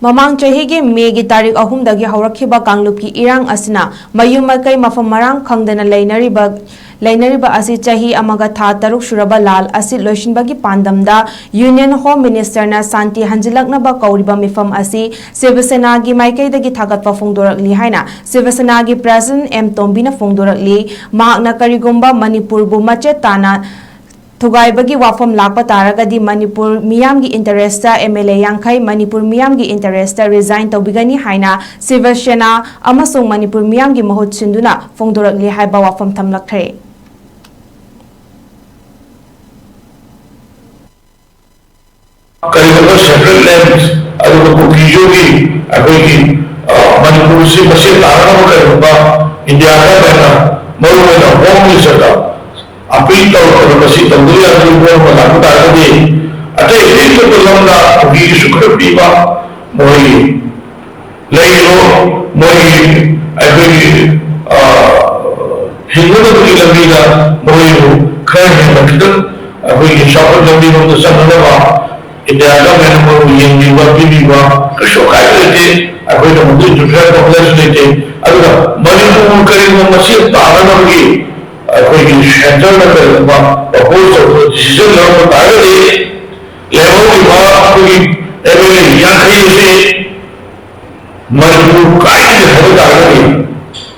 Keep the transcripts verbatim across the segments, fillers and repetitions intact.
ꯃꯃꯥꯡ ꯆꯍꯤꯒꯤ ꯃꯦꯒꯤ ꯇꯥꯔꯤꯛ ꯑꯍꯨꯝꯗꯒꯤ ꯍꯧꯔꯛꯈꯤꯕ ꯀꯥꯡꯂꯨꯞꯀꯤ ꯏꯔꯥꯡ ꯑꯁꯤꯅ ꯃꯌꯨꯝ ꯃꯀꯩ ꯃꯐꯝ ꯃꯔꯥꯡ ꯈꯪꯗꯅ ꯂꯩꯅꯔꯤꯕ ꯂꯩꯅꯔꯤꯕ ꯑꯁꯤ ꯆꯍꯤ ꯑꯃꯒ ꯊꯥ ꯇꯔꯨꯛ ꯁꯨꯔꯕ ꯂꯥꯜ ꯑꯁꯤ ꯂꯣꯏꯁꯤꯟꯕꯒꯤ ꯄꯥꯟꯗꯝꯗ ꯌꯨꯅꯤꯌꯟ ꯍꯣꯝ ꯃꯤꯅꯤꯁꯇꯔꯅ ꯁꯥꯟꯇꯤ ꯍꯟꯖꯤꯜꯂꯛꯅꯕ ꯀꯧꯔꯤꯕ ꯃꯤꯐꯝ ꯑꯁꯤ ꯁꯤꯕ ꯁꯦꯅꯥꯒꯤ ꯃꯥꯏꯀꯩꯗꯒꯤ ꯊꯥꯒꯠꯄ ꯐꯣꯡꯗꯣꯔꯛꯂꯤ ꯍꯥꯏꯅ ꯁꯤꯕ ꯁꯦꯅꯥꯒꯤ ꯄ꯭ꯔꯦꯁꯤꯗꯦꯟꯠ ꯑꯦꯝ ꯇꯣꯝꯕꯤꯅ ꯐꯣꯡꯗꯣꯔꯛꯂꯤ꯫ ꯃꯍꯥꯛꯅ ꯀꯔꯤꯒꯨꯝꯕ ꯃꯅꯤꯄꯨꯔꯕꯨ ꯃꯆꯦꯠ ꯇꯥꯅ ꯊꯨꯒꯥꯏꯕꯒꯤ ꯋꯥꯐꯝ ꯂꯥꯛꯄ ꯇꯥꯔꯒꯗꯤ ꯃꯅꯤꯄꯨꯔ ꯃꯤꯌꯥꯝꯒꯤ ꯏꯟꯇꯔꯦꯁꯇ ꯑꯦꯝ ꯑꯦꯜ ꯑꯦ ꯌꯥꯡꯈꯩ, ꯃꯅꯤꯄꯨꯔ ꯃꯤꯌꯥꯝꯒꯤ ꯏꯟꯇꯔꯦꯁꯇ ꯔꯤꯖꯥꯏꯟ ꯇꯧꯕꯤꯒꯅꯤ ꯍꯥꯏꯅ ꯁꯤꯕ ꯁꯦꯅꯥ ꯑꯃꯁꯨꯡ ꯃꯅꯤꯄꯨꯔ ꯃꯤꯌꯥꯝꯒꯤ ꯃꯍꯨꯠ ꯁꯤꯟꯗꯨꯅ ꯐꯣꯡꯗꯣꯔꯛꯂꯤ ꯍꯥꯏꯕ ꯋꯥꯐꯝ ꯊꯝꯂꯛꯈ꯭ꯔꯦ꯫ ꯀꯔꯤꯒꯨꯝꯕ ꯁꯦꯄꯔꯦꯠ ꯂꯦꯟ ꯑꯗꯨꯒ ꯀꯨꯀꯤꯁꯨꯒꯤ ꯑꯩꯈꯣꯏꯒꯤ, ꯑ, ꯃꯅꯤꯄꯨꯔꯁꯤ ꯃꯆꯦꯠ ꯇꯥꯅꯅꯕ ꯀꯔꯤꯒꯨꯝꯕ ꯏꯟꯗꯤꯌꯥ ꯒꯚꯔꯟꯃꯦꯟꯠꯅ ꯃꯔꯨꯑꯣꯏꯅ ꯍꯣꯝ ꯃꯤꯅꯤꯁꯇꯔꯗ ꯑꯄꯤꯜ ꯇꯧꯔꯛꯄꯗ ꯃꯁꯤ ꯇꯧꯗꯕ ꯌꯥꯗꯕꯒꯤ ꯄꯣꯠ ꯑꯃ ꯂꯥꯛꯄ ꯇꯥꯔꯒꯗꯤ ꯑꯇꯩ ꯑꯇꯩ ꯑꯇꯣꯞꯄ ꯂꯝꯗ ꯀꯨꯀꯤꯒꯤꯁꯨ ꯈꯔ ꯄꯤꯕ ꯃꯣꯏ ꯂꯩꯔꯤꯕ ꯃꯣꯏꯒꯤ ꯑꯩꯈꯣꯏꯒꯤ, ꯑ, ꯍꯤꯡꯒꯗꯕꯒꯤ ꯂꯝꯕꯤꯗ ꯃꯣꯏꯕꯨ ꯈꯔ ꯍꯦꯟꯅ ꯈꯤꯇꯪ ꯑꯩꯈꯣꯏꯒꯤ ꯆꯥꯎꯈꯠ ꯂꯝꯕꯤꯔꯣꯝꯗ ꯆꯠꯅꯅꯕ ꯏꯟꯗꯤꯌꯥ ꯒꯚꯔꯟꯃꯦꯟꯠꯅ ꯃꯣꯏꯕꯨ ꯌꯦꯡꯕꯤꯕ ꯄꯤꯕꯤꯕ ꯀꯩꯁꯨ ꯑꯀꯥꯏꯕ ꯂꯩꯇꯦ꯫ ꯑꯩꯈꯣꯏꯅ ꯃꯗꯨ ꯏꯟꯇꯔꯐꯤꯌꯔ ꯇꯧꯕꯗꯁꯨ ꯂꯩꯇꯦ꯫ ꯑꯗꯨꯒ ꯃꯅꯤꯄꯨꯔ ꯀꯔꯤꯒꯨꯝꯕ ꯃꯆꯦꯠ ꯇꯥꯅꯅꯕꯒꯤ ꯑꯩꯈꯣꯏꯒꯤ ꯁꯦꯟꯇꯔꯅ ꯀꯔꯤꯒꯨꯝꯕ ꯄ꯭ꯔꯄꯣꯖ ꯇꯧꯕ ꯗꯤꯁꯤꯖꯟ ꯂꯧꯔꯛꯄ ꯇꯥꯔꯒꯗꯤ ꯂꯦꯝꯍꯧꯔꯤꯕ ꯑꯩꯈꯣꯏꯒꯤ ꯑꯦꯝ ꯑꯦꯜ ꯑꯦ ꯌꯥꯡꯈꯩ ꯑꯁꯤ ꯃꯅꯤꯄꯨꯔ ꯀꯥꯏꯗꯒꯤ ꯍꯥꯏꯕ ꯇꯥꯔꯒꯗꯤ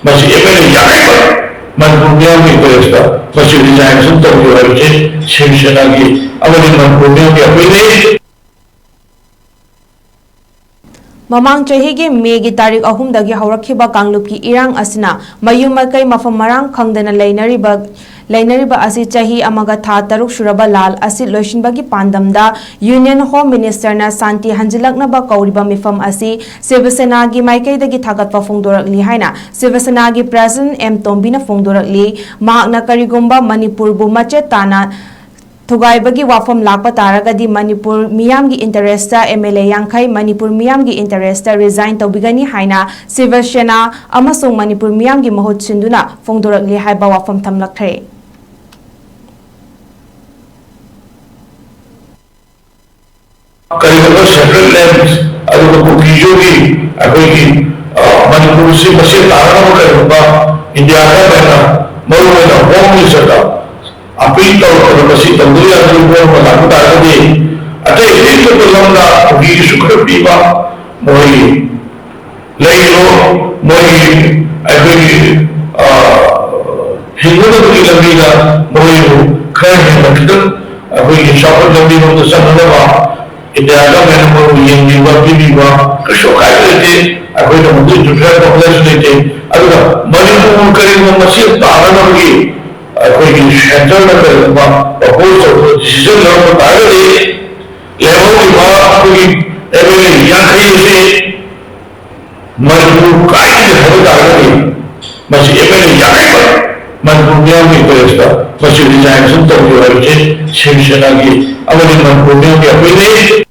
ꯃꯁꯤ ꯑꯦꯝ ꯑꯦꯜ ꯑꯦ ꯌꯥꯡꯈꯩꯃꯛ ꯃꯅꯤꯄꯨꯔ ꯃꯤꯌꯥꯝꯒꯤ ꯏꯟꯇꯔꯦꯁꯇ ꯃꯁꯤ ꯔꯤꯖꯥꯏꯟ ꯇꯧꯈꯤꯕ ꯍꯥꯏꯕꯁꯤ ꯁꯤꯕ ꯁꯦꯅꯥꯒꯤ ꯑꯃꯗꯤ ꯃꯅꯤꯄꯨꯔ ꯃꯤꯌꯥꯝꯒꯤ ꯑꯄꯤꯜꯅꯤ꯫ ꯃꯃꯥꯡ ꯆꯍꯤꯒꯤ ꯃꯦꯒꯤ ꯇꯥꯔꯤꯛ ꯑꯍꯨꯝꯗꯒꯤ ꯍꯧꯔꯛꯈꯤꯕ ꯀꯥꯡꯂꯨꯞꯀꯤ ꯏꯔꯥꯡ ꯑꯁꯤꯅ ꯃꯌꯨꯝ ꯃꯀꯩ ꯃꯐꯝ ꯃꯔꯥꯡ ꯈꯪꯗꯅ ꯂꯩꯅꯔꯤꯕ ꯂꯩꯅꯔꯤꯕ ꯑꯁꯤ ꯆꯍꯤ ꯑꯃꯒ ꯊꯥ ꯇꯔꯨꯛ ꯁꯨꯔꯕ ꯂꯥꯜ ꯑꯁꯤ ꯂꯣꯏꯁꯤꯟꯕꯒꯤ ꯄꯥꯟꯗꯝꯗ ꯌꯨꯅꯤꯌꯟ ꯍꯣꯝ ꯃꯤꯅꯤꯁꯇꯔꯅ ꯁꯥꯟꯇꯤ ꯍꯟꯖꯤꯜꯂꯛꯅꯕ ꯀꯧꯔꯤꯕ ꯃꯤꯐꯝ ꯑꯁꯤ ꯁꯤꯕ ꯁꯦꯅꯥꯒꯤ ꯃꯥꯏꯀꯩꯗꯒꯤ ꯊꯥꯒꯠꯄ ꯐꯣꯡꯗꯣꯔꯛꯂꯤ ꯍꯥꯏꯅ ꯁꯤꯕ ꯁꯦꯅꯥꯒꯤ ꯄ꯭ꯔꯦꯁꯤꯗꯦꯟꯠ ꯑꯦꯝ ꯇꯣꯝꯕꯤꯅ ꯐꯣꯡꯗꯣꯔꯛꯂꯤ꯫ ꯃꯍꯥꯛꯅ ꯀꯔꯤꯒꯨꯝꯕ ꯃꯅꯤꯄꯨꯔꯕꯨ ꯃꯆꯦꯠ ꯇꯥꯅ ꯊꯨꯒꯥꯏꯕꯒꯤ ꯋꯥꯐꯝ ꯂꯥꯛꯄ ꯇꯥꯔꯒꯗꯤ ꯃꯅꯤꯄꯨꯔ ꯃꯤꯌꯥꯝꯒꯤ ꯏꯟꯇꯔꯦꯁꯇ ꯑꯦꯝ ꯑꯦꯜ ꯑꯦ ꯌꯥꯡꯈꯩ, ꯃꯅꯤꯄꯨꯔ ꯃꯤꯌꯥꯝꯒꯤ ꯏꯟꯇꯔꯦꯁꯇ ꯔꯤꯖꯥꯏꯟ ꯇꯧꯕꯤꯒꯅꯤ ꯍꯥꯏꯅ ꯁꯤꯕ ꯁꯦꯅꯥ ꯑꯃꯁꯨꯡ ꯃꯅꯤꯄꯨꯔ ꯃꯤꯌꯥꯝꯒꯤ ꯃꯍꯨꯠ ꯁꯤꯟꯗꯨꯅ ꯐꯣꯡꯗꯣꯔꯛꯂꯤ ꯍꯥꯏꯕ ꯋꯥꯐꯝ ꯊꯝꯂꯛꯈ꯭ꯔꯦ꯫ ꯀꯔꯤꯒꯨꯝꯕ ꯁꯦꯄꯔꯦꯠ ꯂꯦꯟ ꯑꯗꯨꯒ ꯀꯨꯀꯤ ꯌꯨꯒꯤ ꯑꯩꯈꯣꯏꯒꯤ, ꯑ, ꯃꯅꯤꯄꯨꯔꯁꯤ ꯃꯁꯦꯟ ꯇꯥꯅꯅꯕ ꯀꯔꯤꯒꯨꯝꯕ ꯏꯟꯗꯤꯌꯥ ꯒꯚꯔꯟꯃꯦꯟꯠꯅ ꯃꯔꯨꯑꯣꯏꯅ ꯍꯣꯝ ꯃꯤꯅꯤꯁꯇꯔꯗ ꯑꯄꯤꯜ ꯇꯧꯔꯛꯄꯗ ꯃꯁꯤ ꯇꯧꯗꯕ ꯌꯥꯗꯕꯒꯤ ꯃꯑꯣꯡ ꯑꯃ ꯂꯥꯛꯄ ꯇꯥꯔꯒꯗꯤ ꯑꯇꯩ ꯑꯇꯩ ꯑꯇꯣꯞꯄ ꯂꯝꯅ ꯀꯨꯀꯤꯒꯤꯁꯨ ꯈꯔ ꯄꯤꯕ, ꯃꯣꯏꯒꯤ ꯂꯩꯔꯤꯕ ꯃꯣꯏꯒꯤ ꯑꯩꯈꯣꯏꯒꯤ, ꯑ, ꯍꯤꯡꯅꯅꯕꯒꯤ ꯂꯝꯕꯤꯗ ꯃꯣꯏꯕꯨ ꯈꯔ ꯍꯦꯟꯅ ꯈꯤꯇꯪ ꯑꯩꯈꯣꯏꯒꯤ ꯆꯥꯎꯈꯠ ꯂꯝꯕꯤꯔꯣꯝꯗ ꯆꯠꯅꯅꯕ ꯏꯟꯗꯤꯌꯥ ꯒꯚꯔꯟꯃꯦꯟꯠꯅ ꯃꯣꯏꯕꯨ ꯌꯦꯡꯕꯤꯕ ꯄꯤꯕꯤꯕ ꯀꯩꯁꯨ ꯑꯀꯥꯏꯕ ꯂꯩꯇꯦ꯫ ꯑꯩꯈꯣꯏꯅ ꯃꯗꯨꯒꯤ ꯄ꯭ꯔꯤꯐꯔ ꯇꯧꯕꯗꯁꯨ ꯂꯩꯇꯦ꯫ ꯑꯗꯨꯒ ꯃꯅꯤꯄꯨꯔ ꯀꯔꯤꯒꯨꯝꯕ ꯃꯁꯦꯟ ꯇꯥꯅꯅꯕꯒꯤ ꯑꯩꯈꯣꯏꯒꯤ ꯁꯦꯟꯇꯔꯅ ꯀꯔꯤꯒꯨꯝꯕ ꯄ꯭ꯔꯄꯣꯖ ꯇꯧꯕ ꯗꯤꯁꯤꯖꯟ ꯂꯧꯔꯛꯄ ꯇꯥꯔꯒꯗꯤ ꯂꯦꯝꯍꯧꯔꯤꯕ ꯑꯩꯈꯣꯏꯒꯤ ꯑꯦꯝ ꯑꯦꯜ ꯑꯦ ꯌꯥꯡꯈꯩ ꯑꯁꯤ ꯃꯅꯤꯄꯨꯔ ꯀꯥꯏꯗꯒꯤ ꯍꯥꯏꯕ ꯇꯥꯔꯒꯗꯤ ꯃꯁꯤ ꯑꯦꯝ ꯑꯦꯜ ꯑꯦ ꯌꯥꯡꯈꯩꯃꯛ ꯃꯅꯤꯄꯨꯔ ꯃꯤꯌꯥꯝꯒꯤ ꯏꯟꯇꯔꯦꯁꯇ ꯃꯁꯤ ꯔꯤꯖꯥꯏꯅꯦꯁꯟ ꯇꯧꯕꯤꯌꯨ ꯍꯥꯏꯕꯁꯤ ꯁꯤꯕ ꯁꯦꯅꯥꯒꯤ ꯑꯃꯗꯤ ꯃꯅꯤꯄꯨꯔ ꯃꯤꯌꯥꯝꯒꯤ ꯑꯄꯤꯜꯅꯤ꯫